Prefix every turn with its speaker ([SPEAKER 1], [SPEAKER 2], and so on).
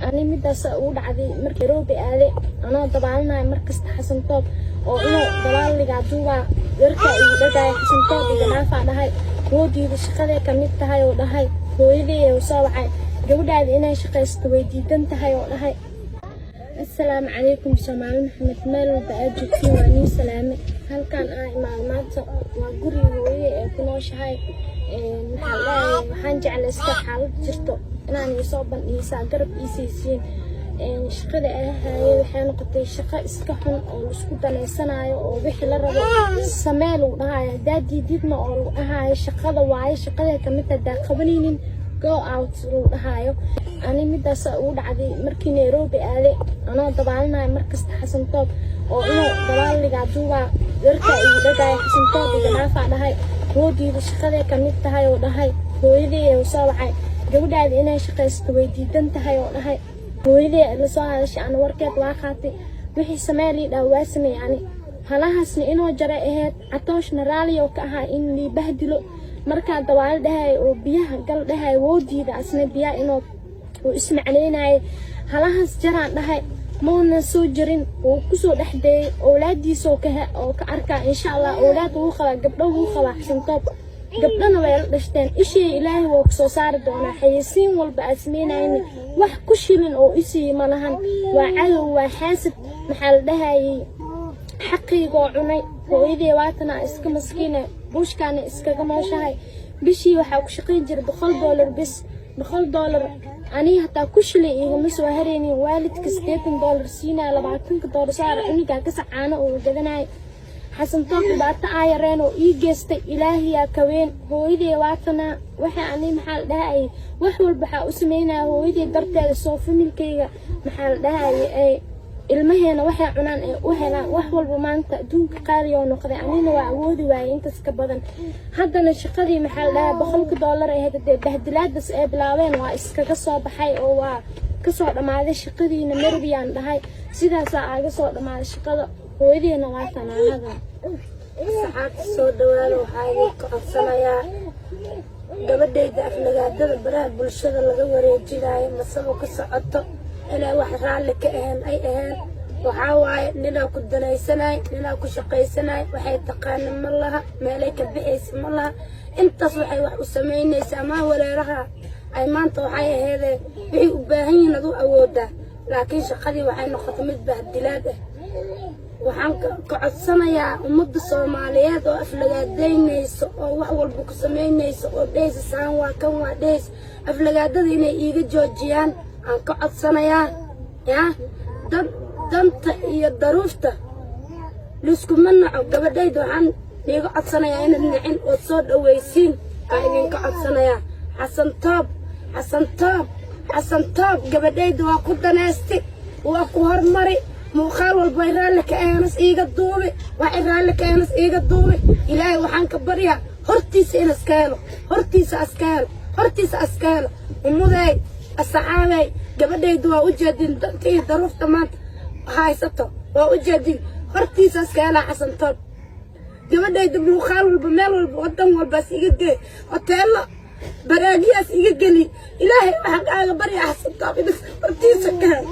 [SPEAKER 1] Ani midaas ugu dhacday markii Nairobi aaday, anoo dabaalinayo markasta Xasan Toob oo inuu dabaaligaa duubaa yarka igu dhagaaya. "Xasan Toob, iga dhaafaa," dhahay. Woodiida shaqaday kamid tahay oo dhahay. Hooyadii soo wacay, "Gabadhaada inay shaqaysato way diidan tahay," oo dhahay. Assalaamu calaykum, Soomaali Maxamed, meel walba aad joogtiin waa niin salaame. Halkan aa imaad maanta waa guriga hooyada ee ku nooshahay. Maxaa la dhahay, waxaan jeclaystay xaalad jirto inaan iisoo bandhigisaa, garab iisaysiin. Shaqada aa haayay waxay noqotay shaqo iska xun oo laisku danaysanayo, oo wixii la rabo samee lagu dhahayo, haddaa diididna oo lagu dhahayo shaqada waaye, shaqaday kamid tahay, haddaa qabanaynin "go out" lagu dhahayo. Ani midaas ugu dhacday markii Nairobi aaday, anoo dabaalinayo markasta Xasan Toob oo inuu dabaaligaa duubaa yarka igu dhagaaya. "Xasan Toob, iga dhaafaa," dhahay. Woodiida shaqaday kamid tahay oo dhahay. Hooyadii soo wacay, "Gabadhaada inay shaqaysato way diidan tahay," oo dhahay. Hooyadii lasoo hadashay, ana warkeed waa qaatay. Wixii samee lii dhaha waa sameey. Ani halahaasna inuu jaray ahayd, Catooshna raali oo ka ahaa in lii bahdilo. Markaa dabaalo dhahay oo biyaha gal dhahay, woodiida asna biyaha inuu uu ismacneynayay. "Halahaas jaraan," dhahay, mauna soo jarin, wuu kusoo dhexdeeyay owlaadiisoo oo ka arkaa. Insha Allah, owlaad wuu qabaa, gabdho wuu qabaa Xasan Toob, gabdhana way la dhashteen. Ishii Ilaahay wuu kasoo saari doonaa. Xayeysiin walba aad sameynayni, wax ku shilin oo isiiyi ma lahan. Waa cadow, waa xaasad. Maxaa la dhahayay, xaqiigoo cunay. Hooyadii waatana iska maskiine, buushkaana iskaga nooshahay. Bishii waxaa ku shaqayn jiray $100 bis. $100 aniga hataa ku shilay igama soo haraynin. Waalidka $80 siinaya, $20 saara cunugaa kasa caano oo gadanaya. Xasan Toob dhibaato aa yareen oo ii geystay, Ilaahiyaa kaween. Hooyadii waatana. Waxa ani, maxaa la dhahayay, wax walba waxaa u sameynaya hooyadii darteeda, soo familkayga, maxaa la dhahayay, ay ilmaheena waxay cunaan ay u helaan. Wax walba maanta adduunka qaali oo noqday, anina waa awoodi waayay intaas ka badan. Haddana shaqadii, maxaa la dhahaa, $100 ahayd, dee bahdilaadaas ay bilaabeen, waa iskaga soo baxay oo waa kasoo dhammaaday shaqadiina. Marbiyaan dhahay, sidaasaa aaga soo dhammaaday shaqada. Hooyadeena waa tanaanada.
[SPEAKER 2] Saxaabta, soo dhawaada. Waxaa idinka codsanayaa gabadhayda aflagaadada baraha bulshada laga wareejinayo masaba ku socoto inay wax raalli ka ahayn ay ahayn. Waxaa waaye ninaa ku danaysanay, ninaa ku shaqaysanay. Waxay taqaana ma laha, meelay ka bixaysa ma laha. Intaas waxay wax u samaynaysaa maa waleeraha ay maanta waxay aheedee wixay u baahan yihiin aduu awoodaa, laakiin shaqadii waxay noqotay mid bahdilaad ah. Waxaan ka codsanayaa ummadda Soomaaliyeed oo aflagaadaynayso oo wax walba ku samaynayso oo dhehaysa saan waa kan waa dhehaysa, aflagaadada inay iiga joojiyaan aan ka codsanayaa. Yaa dan danta iyo daruufta liskuma naco. Gabadhayda waxaan iiga codsanayaa inaad nicin ood soo dhawaysiin aa idinka codsanayaa. Xasan Toob, Xasan Toob, Xasan Toob, gabadhayda waa ku danaysti, waa ku hormari. Muuqaal walba ay raalli ka aheenas iiga duubi, waxay raalli ka aheenas iiga duubi. Ilaahay waxaan ka baryaa hortiisa in iska helo, hortiisa aska helo, hortiisa aska helo. Ummadeey, asxaabey, gabadhaydu waa u jeedin danta iyo daruufta maanta haysato, waa u jeedin. Hortiisa aska helaa Xasan Toob. Gabadhayda muuqaal walba, meel walba, wadan walbaas iga gee, hoteello baraagiyaas iga geli. Ilaahay waxaan kaaga baryaa, Xasan Toob, in hortiisa ka helo.